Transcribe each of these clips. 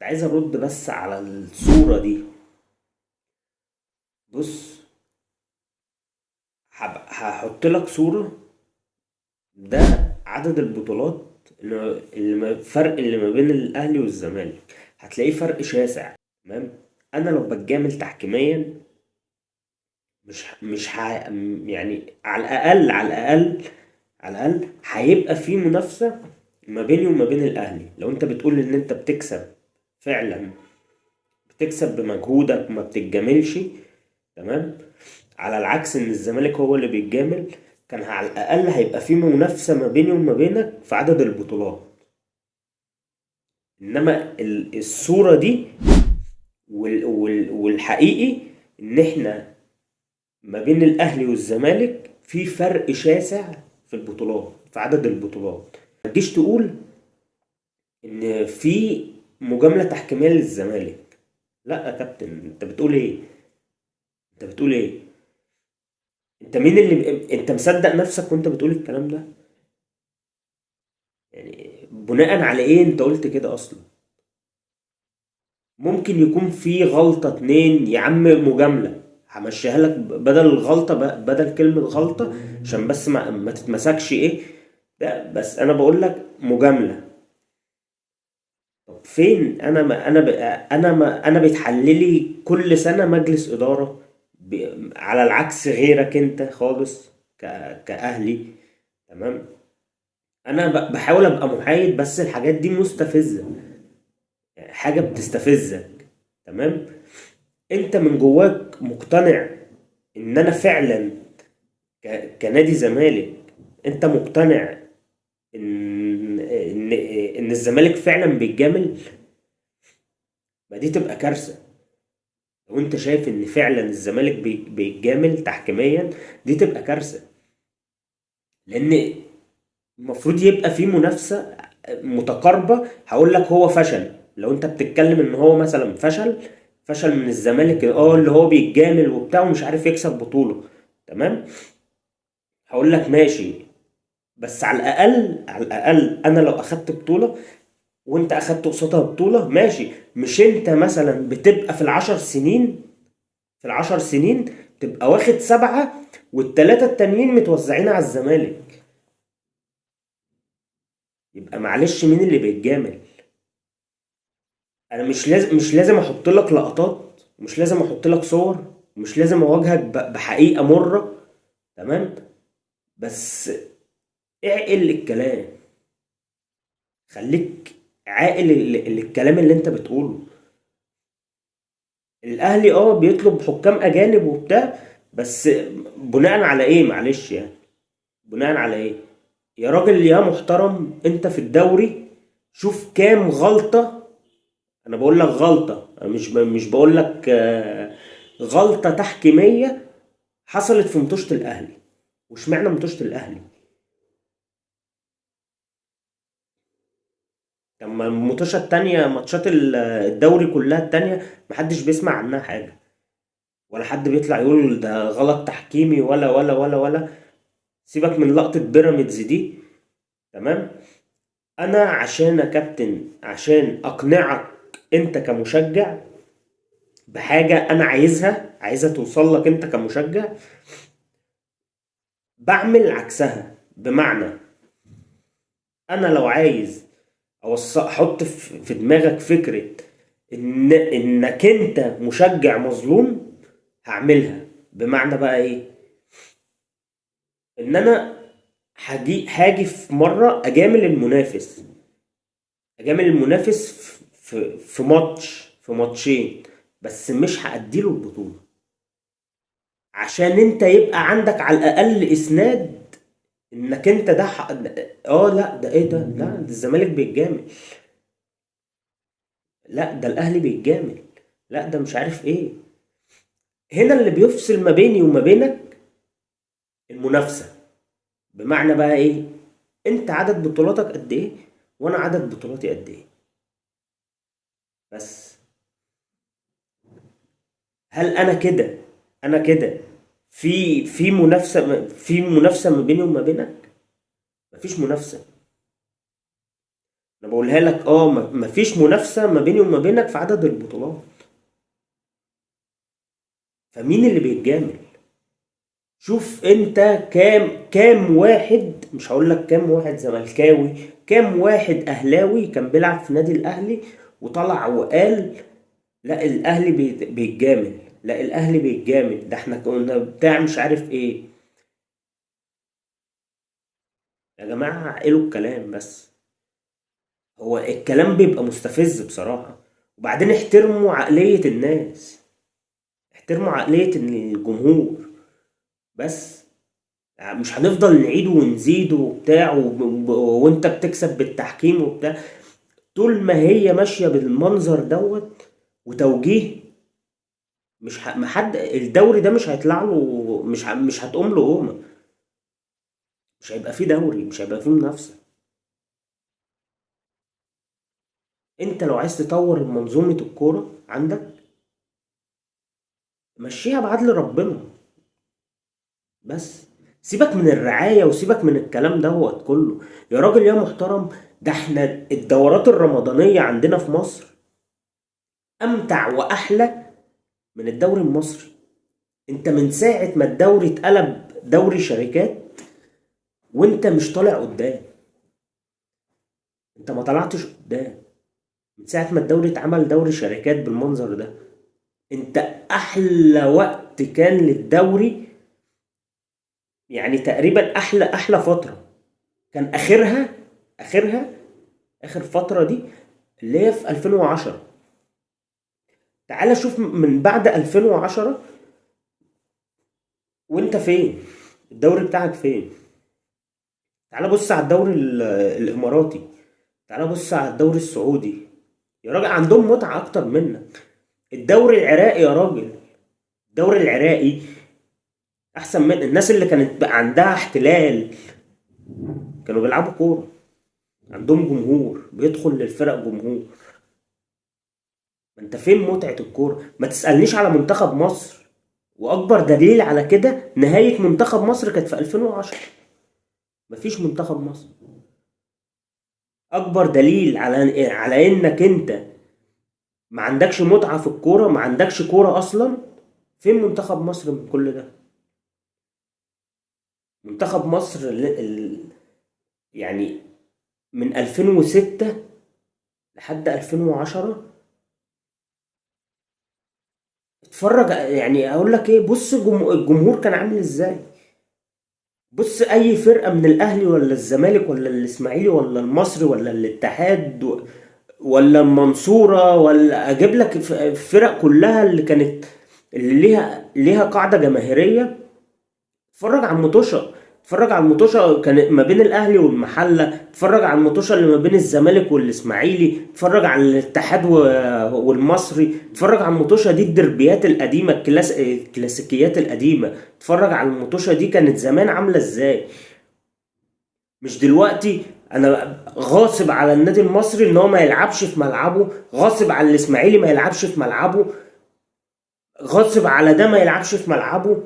عايز ارد بس على الصورة دي. بص، هحط لك صورة، ده عدد البطولات اللي فرق اللي ما بين الاهلي والزمالك، هتلاقيه فرق شاسع. تمام؟ انا لو بتجامل تحكيميا مش ه- مش ح... يعني على الاقل، على الاقل هيبقى في منافسة ما بيني وما بين الاهلي. لو انت بتقول ان انت بتكسب فعلا، بتكسب بمجهودك ما بتتجاملش، تمام، على العكس ان الزمالك هو اللي بيتجامل، كان على الاقل هيبقى في منافسة ما بيني وما بينك في عدد البطولات. انما الصورة دي والحقيقي ان احنا ما بين الاهلي والزمالك في فرق شاسع في البطولات، في عدد البطولات. ما تجيش تقول ان في مجاملة تحكيمية للزمالك. لا يا كابتن، انت بتقول ايه؟ انت بتقول ايه؟ انت مين اللي انت مصدق نفسك وانت بتقول الكلام ده؟ بناء على ايه انت قلت كده اصلا؟ ممكن يكون في غلطة اتنين يا عم، مجاملة همشيها لك بدل الغلطة، بدل كلمة غلطة، عشان بس ما تتمسكش ايه ده، بس انا بقول لك مجاملة. طب فين؟ انا ما انا ب... انا ما انا بيتحللي كل سنة مجلس إدارة على العكس غيرك انت خالص كأهلي. تمام؟ انا بحاول ابقى محايد، بس الحاجات دي مستفزة، حاجة بتستفزك. تمام؟ انت من جواك مقتنع ان انا فعلا كنادي زمالك، انت مقتنع ان الزمالك فعلا بيتجامل؟ ما دي تبقى كارثة. لو انت شايف ان فعلا الزمالك بيتجامل تحكيميا، دي تبقى كارثة، لان المفروض يبقى في منافسة متقاربة. هقول لك هو فشل، لو انت بتتكلم ان هو مثلا فشل من الزمالك، اللي هو بيتجامل وبتاع ومش عارف يكسب بطولة، تمام، هقول لك ماشي، بس على الاقل، على الاقل انا لو اخدت بطولة وانت اخدت قصادها بطولة ماشي، مش انت مثلا بتبقى في العشر سنين، في العشر سنين تبقى واخد 7 والتلاتة التانيين متوزعين على الزمالك، يبقى معلش مين اللي بيتجامل؟ انا مش لازم احط لك لقطات، مش لازم احط لك صور، مش لازم اواجهك بحقيقة مرة، تمام، بس اعقل الكلام، خليك عاقل الكلام اللي انت بتقوله. الاهلي بيطلب حكام اجانب وبتاع، بس بناء على ايه؟ معلش يعني بناء على ايه؟ يا راجل يا محترم، انت في الدوري شوف كام غلطة، انا بقول لك غلطة، انا مش بقول لك، غلطة تحكيمية حصلت في مطوشة الاهلي. واشمعنى مطوشة الاهلي؟ طب ما المطوشة التانية، ماتشات الدوري كلها التانية محدش بيسمع عنها حاجة، ولا حد بيطلع يقول ده غلط تحكيمي ولا ولا ولا ولا. سيبك من لقطة بيراميدز دي، تمام؟ انا عشان يا كابتن، عشان اقنعك انت كمشجع بحاجة انا عايزها توصل لك انت كمشجع، بعمل عكسها. بمعنى انا لو عايز احط في دماغك فكرة انك انت مشجع مظلوم، هعملها. بمعنى بقى ايه؟ ان انا هاجي في مرة اجامل المنافس، اجامل المنافس في ماتش، في ماتشين، بس مش هأديله البطولة، عشان انت يبقى عندك على الاقل اسناد انك انت ده لا ده ايه ده، لا ده الزمالك بيتجامل، لا ده الاهلي بيتجامل، لا ده مش عارف ايه. هنا اللي بيفصل ما بيني وما بينك المنافسة. بمعنى بقى ايه؟ انت عدد بطولاتك قد ايه وانا عدد بطولاتي قد ايه. بس هل انا كده، انا كده في منافسة، في منافسة ما بيني وما بينك؟ مفيش منافسة. انا بقولها لك، مفيش منافسه ما بيني وما بينك في عدد البطولات. فمين اللي بيتجامل؟ شوف انت كام واحد، مش هقول لك كام واحد زملكاوي، كام واحد اهلاوي كان بيلعب في نادي الاهلي وطلع وقال لا الاهلي بيتجامل، لا الاهلي بيتجامل، ده احنا كنا بتاع مش عارف ايه. يا جماعة عقلوا الكلام بس، هو الكلام بيبقى مستفز بصراحة. وبعدين احترموا عقلية الناس، احترموا عقلية الجمهور بس. مش هنفضل نعيد ونزيد وبتاع وانت بتكسب بالتحكيم وبتاع. طول ما هي ماشية بالمنظر دوت وتوجيه، مش محد الدوري ده مش هيطلع له، مش هتقوم له قومة، مش هيبقى فيه دوري، مش هيبقى فيه منافسة. انت لو عايز تطور منظومة الكورة عندك مشيها بعدل ربنا بس، سيبك من الرعاية وسيبك من الكلام دوت كله. يا راجل يا محترم، ده احنا الدورات الرمضانية عندنا في مصر امتع واحلى من الدوري المصري. انت من ساعة ما الدوري اتقلب دوري شركات وانت مش طالع قدام، انت ما طلعتش قدام من ساعة ما الدوري اتعمل دوري شركات بالمنظر ده. انت احلى وقت كان للدوري، يعني تقريبا احلى فترة كان اخرها اخر فترة دي اللي هي في 2010. تعال شوف من بعد 2010 وانت فين، الدوري بتاعك فين. تعال بص على الدوري الاماراتي، تعال بص على الدوري السعودي، يا راجل عندهم متعة اكتر منك. الدوري العراقي يا راجل، الدوري العراقي احسن من الناس اللي كانت بقى عندها احتلال، كانوا بيلعبوا كورة، عندهم جمهور بيدخل للفرق جمهور. انت فين متعة الكورة؟ ما تسألنيش على منتخب مصر، واكبر دليل على كده نهاية منتخب مصر كانت في 2010، مفيش منتخب مصر. اكبر دليل على انك انت ما عندكش متعة في الكورة، ما عندكش كورة اصلا. فين منتخب مصر من كل ده؟ منتخب مصر من 2006 لحد 2010 اتفرج، اقول لك ايه، بص الجمهور كان عامل ازاي. بص اي فرقة من الاهلي ولا الزمالك ولا الاسماعيلي ولا المصري ولا الاتحاد ولا المنصورة، ولا اجيب لك الفرق كلها اللي كانت اللي ليها قاعدة جماهيرية. اتفرج على المطوشة، اتفرج على المطوشة كان ما بين الاهلي والمحلة، اتفرج على المطوشة اللي ما بين الزمالك والاسماعيلي، اتفرج على الاتحاد والمصري، اتفرج على المطوشة دي، الدربيات القديمة، الكلاسيكيات القديمة، اتفرج على المطوشة دي كانت زمان عاملة ازاي، مش دلوقتي. انا غاصب على النادي المصري ان هو ما يلعبش في ملعبه، غاصب على الاسماعيلي ما يلعبش في ملعبه، غاصب على ده ما يلعبش في ملعبه.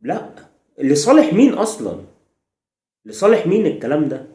لا، لصالح مين اصلا؟ لصالح مين الكلام ده؟